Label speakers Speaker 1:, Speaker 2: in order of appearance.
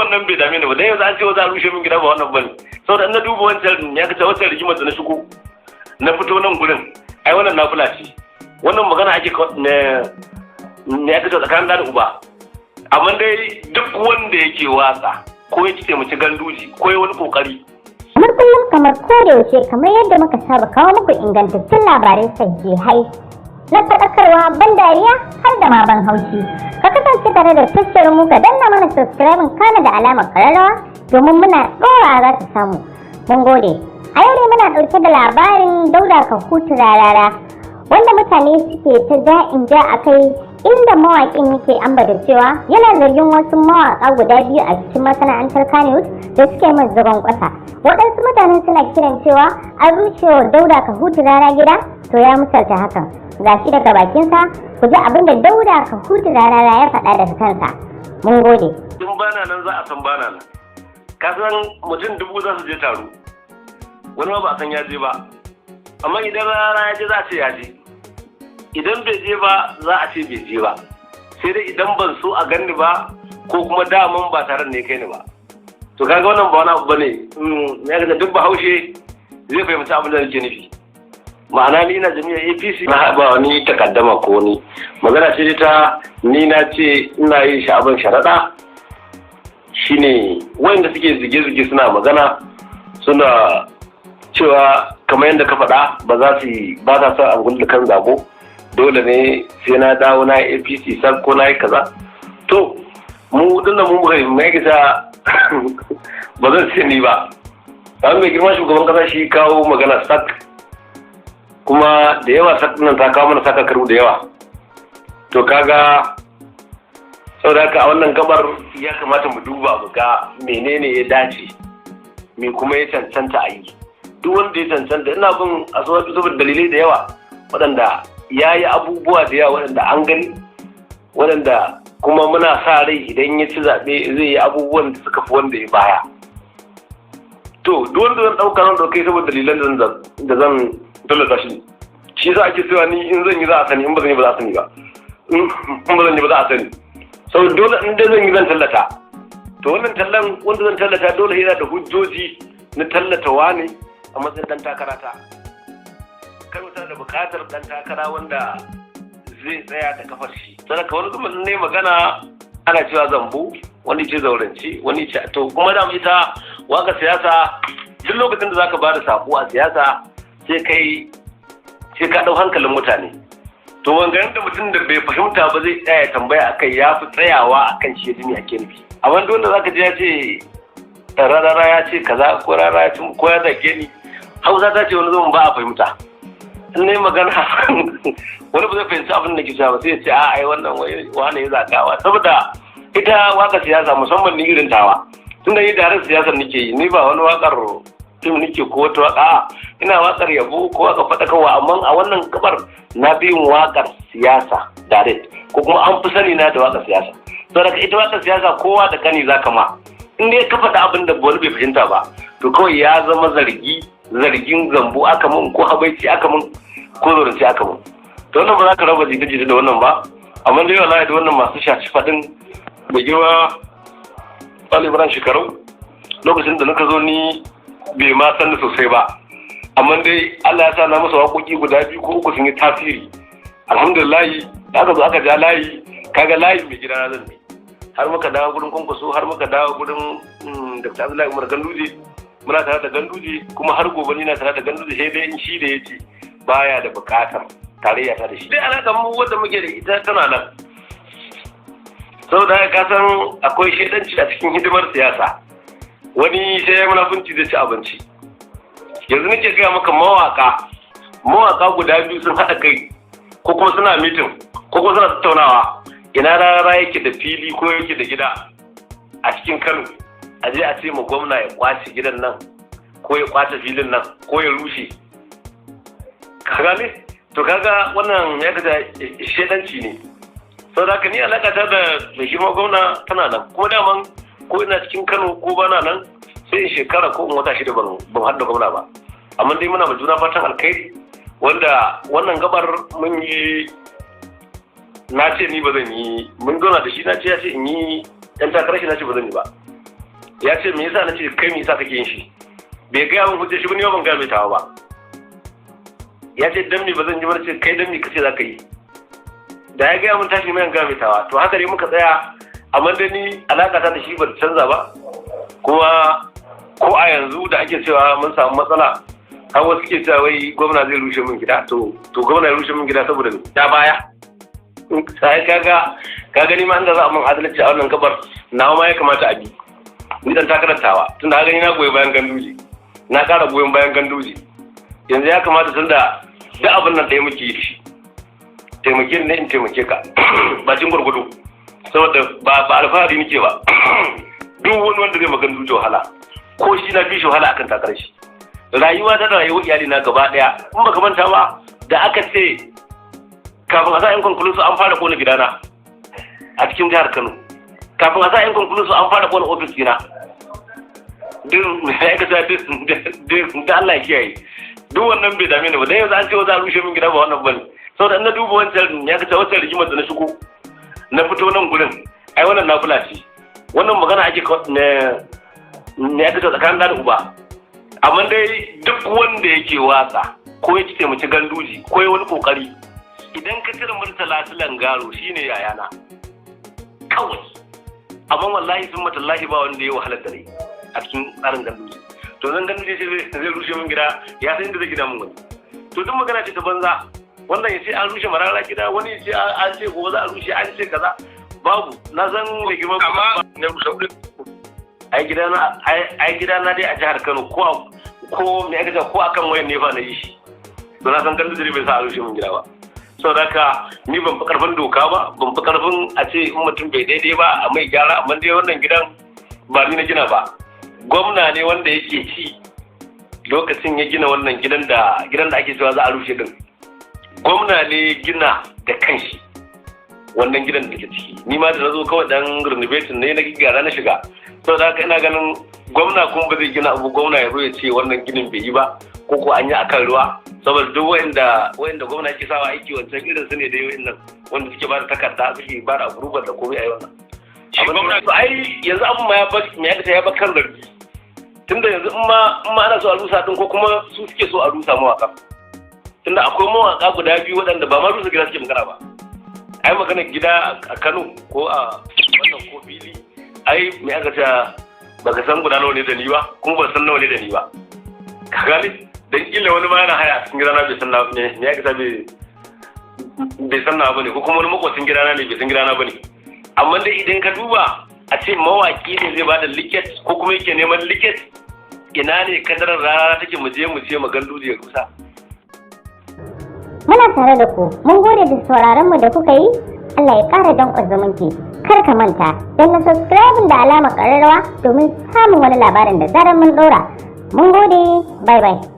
Speaker 1: Wannan bai dame ni ba, dan yanzu an ce za a rushe min gida, ba wannan bane. Saboda in na duba wancan, ya kace wancan rigimar da na shigo na fito nan gurin, ai wannan nafila ce. Wannan magana ake ne ne ya kace tsakanin da uba. Amma dai duk wanda yake waka ko ya taimaki Ganduji ko ya wani kokari.
Speaker 2: Kamar kullum, kamar koda yaushe, kamar yadda muka saba kawo muku ingantattun labarai sahihai na faɗakarwa, ban dariya har da ma ban haushi. Ka kasance tare da tashar mu, ka danna mana subscribe kana da alamar kararrawa, domin muna ɗora za ta samu. Mun gode. A yau dai muna ɗauke da labarin Dauda Kahutu Rarara, wanda mutane suke ta ja in ja a kai, inda mawaƙin yake ambata cewa yana zargin wasu mawaƙa guda biyu a cikin masana'antar Kannywood da suke mai zagon ƙasa. Waɗansu mutane suna kiran cewa an rushewa Dauda Kahutu Rarara gida, to ya misalta hakan. Gashi daga bakinsa, ku ji abin da Dauda Kahutu Rarara ya faɗa daga kansa. Mun gode.
Speaker 1: In bana nan, za a san bana nan. Ka san mutum 1000 za su je taro, wani ma ba a san ya je ba. Amma idan Rarara ya je, za a ce ya je. Idan bai je ba, za a ce bai je ba. Sai dai idan ban so a ganni ba, ko kuma daman ba tare ne kai ni ba. To kaga wannan ba wani abu bane. Ya ga duk Bahaushe zai fahimci abin da nake nufi. Ma'ana, ni ina jami'ar APC, na ba wani takaddama ko wani magana ce ta ni na ce ina yin sha'aban sharaɗa. Shine wanda suke zige-zige suna magana, suna cewa kamar yadda ka faɗa, ba za su ba sa son an kan zabo, dole ne sai na dawo na APC sab ko na yi kaza. To mu dinnan mu muka mai gisa, ba zan ce ni ba, an mai girma shugaban kasa shi kawo magana sak. Kuma da yawa sak nan ta kawo mana saka karu da yawa. To kaga, saboda haka a wannan gabar ya kamata mu duba mu ga menene ya dace, me kuma ya cancanta a yi. Duk wanda ya cancanta, ina bin a saboda dalilai da yawa waɗanda ya yi abubuwa da yawa waɗanda an gani, waɗanda kuma muna sa rai idan ya ci zaɓe zai yi abubuwan da suka fi wanda ya baya. To duk wanda zan ɗauka, zan ɗaukai saboda dalilan da zan tallata shi. Shi yasa ake cewa ni in zan yi za a sani, in ba zan yi ba za a sani ba. In ba zan yi ba za a sani. Saboda dole in dai zan yi, zan tallata. To wannan tallan wanda zan tallata dole yana da hujjoji na tallata wani a matsayin dan takara ta. Kano tana da buƙatar dan takara wanda zai tsaya da kafar shi. Sadaka wani kuma ne magana ana cewa zambo, wani ce zauranci, wani ce. To kuma da ita waka siyasa, duk lokacin da zaka ba da sako a siyasa, sai kai sai ka dau hankalin mutane. To wangarin da mutum da bai fahimta ba zai tsaya ya tambaya akai, ya fi tsayawa akan shi ya ake nufi. Amma duk wanda zaka ji ya ce Rarara ya ce kaza, ko Rarara ya ce ko ya zage ni, Hausa ta ce wani zaman ba a fahimta. In na yi magana, wani ba zai fahimci abin da ke cewa ba, sai ya ce a ai wannan wani ya zagawa. Saboda ita waka siyasa, musamman ni irin tawa, tunda ni da siyasar nake yi, ni ba wani wakar fim nake ko wata waka. Ina wakar yabo ko waka faɗakarwa, amma a wannan gabar na fi yin wakar siyasa direct, ko kuma an fi sani na da wakar siyasa. Saboda ita wakar siyasa kowa da kani zaka ma. In dai ka faɗa abin da wani bai fahimta ba, to kawai ya zama zargi, zargin zambo aka mun, ko habaici aka mun, ko zoranci aka mun. To wannan ba za ka raba jita-jita da wannan ba. Amma dai wallahi da wannan masu shaci faɗin da girma ɗaliban shekaru, lokacin da naka zo ni bai ma san sosai ba, amma dai Allah ya sa na masa waƙoƙi guda biyu ko uku sun yi tasiri. Alhamdulillah, da aka zo aka ja layi, kaga layi mai gida na zan bi, har muka dawo gurin Kwankwaso, har muka dawo gurin Dr. Abdullahi Umar Ganduje. Muna tare da Ganduje, kuma har gobe ni na tare da Ganduje, sai dai in shi da yace baya da bukatar tarayya ta da shi. Dai alaƙar mu wanda muke da ita tana nan. Saboda haka ka san akwai shaidanci a cikin hidimar siyasa. Wani sai ya munafunci zai ci abinci. Yanzu nake gaya maka, mawaka guda biyu sun haɗa kai, ko kuma suna meeting, ko kuma suna tattaunawa, ina Rarara yake da fili ko yake da gida a cikin Kano, a je a ce ma gwamna ya kwace gidan nan, ko ya kwace filin nan, ko ya rushe. Ka gane? To kaga wannan ya kaga shedanci ne. Saboda haka ni alaka ta da mai girma gwamna tana nan. Kuma daman ko ina cikin Kano ko bana nan, sai in shekara ko in wata 6 ban haɗu da gwamna ba. Amma dai muna ma juna fatan alkhairi. Wanda wannan gabar mun yi, na ce ni ba zan yi, mun zauna da shi, na ce ya ce in yi yan takarar shi, na ce ba zan yi ba. Ya ce me yasa? Na ce kai me yasa kake yin shi? Bai gaya min hujjar shi ba, ni ba ban gaya mai tawa ba. Ya ce dan me ba zan yi ba? Na ce kai dan me kace za ka yi? Da ya gaya min tashi mai gaya mai tawa. To haka dai muka tsaya, amma dai ni alaka ta da shi ba ta canza ba. Kuma ko a yanzu da ake cewa mun samu matsala, har wasu ke cewa wai gwamna zai rushe min gida. To gwamna ya rushe min gida saboda me? Ta baya sai kaga ka gani ma inda za a mun adalci a wannan gabar, nawa ma ya kamata a bi, ni dan takarantawa, tunda ka gani na goyi bayan Ganduje, na ƙara goyon bayan Ganduje. Yanzu ya kamata, tunda duk abin nan ɗaya muke yi da shi, taimake ni in taimake ka bakin gwargwado, saboda ba alfahari nake ba. Duk wani wanda zai magana Ganduje wahala, ko shi na fi shi wahala akan takarar shi, rayuwa ta da rayuwar iyali na gaba daya. In baka manta ba, da aka ce kafin a sa inconclusive an fara kona gidana a cikin jihar Kano, kafin a sa inconclusive an fara kona ofis dina, duk ya kasa duk da Allah ya kiyaye. Duk wannan bai dame ni ba. Dan yanzu an ce za a rushe min gida, ba wannan bane, saboda in na duba wancan ya kace wancan rigimar da na shigo na fito nan gurin, ai wannan nafila ce. Wannan magana ake ne ne ya kace tsakanin da uba. Amma dai duk wanda yake waka ko ya taimaki Ganduji ko ya wani kokari, idan ka cire Murtala Silan Garo shine yayana kawai. Amma wallahi sun matallahi ba wanda ya wahalar da rai a cikin tsarin Ganduji. To zan Ganduje ce zai rushe min gida, ya san inda zai gina min wani. To duk magana ce ta banza. Wannan ya ce an rushe marara gida, wani ya ce an ce gobe za a rushe, an ce kaza. Babu, na san mai girma.
Speaker 3: Amma na rushe
Speaker 1: Ai gidana dai a jihar Kano, ko me aka ce, ko akan wayan ne fa na yi shi. To na san Ganduje bai sa a rushe min gida ba. Saboda haka ni ban fi karfin doka ba, ban fi karfin a ce in mutum bai daidai ba a mai gyara. Amma dai wannan gidan ba ni na gina ba, gwamna ne wanda yake ci lokacin ya gina wannan gidan da ake cewa za a rushe din. Gwamna ne gina da kanshi wannan gidan da ke ciki. Ni ma da na zo kawai dan renovating ne na gyara na shiga. Saboda haka ina ganin gwamna kuma ba zai gina abu, gwamna ya zo ya ce wannan ginin bai yi ba ko an yi akan ruwa, saboda duk wa'anda gwamna ke sawa aiki wancan irin su ne dai wa'annan wanda suke ba da takarda, suke ba da approval da komai a yi wannan.
Speaker 3: Shi gwamna
Speaker 1: To ai yanzu abin ma ya ba me ya ya ba kan zargi, tunda yanzu in ma ana so a rusa din, ko kuma su suke so a rusa mawaka, tunda akwai mawaka guda biyu waɗanda ba ma rusa gida suke magana ba. Ai magana gida a Kano ko a wannan ko fili, ai me aka ce, baka san guda nawa ne da ni ba, kuma ba san nawa ne da ni ba, ka gane? Dan kila wani ma yana haya a cikin gidana bai san na me ya kasa bai san na bane, ko kuma wani makwacin gidana ne bai san gidana bane. Amma dai idan ka duba, a ce mawaki ne zai bada liket ko kuma yake neman liket, ina ne kadarar rana take mu je mu ce mu Ganduje ya rusa?
Speaker 2: Muna tare da ku, mun gode da sauraron mu da kuka yi. Allah ya ƙara danƙon zumunci. Kar ka manta, danna subscribe da alamar ƙararrawa domin samun wani labarin da zarar mun ɗora. Mun gode, bye bye.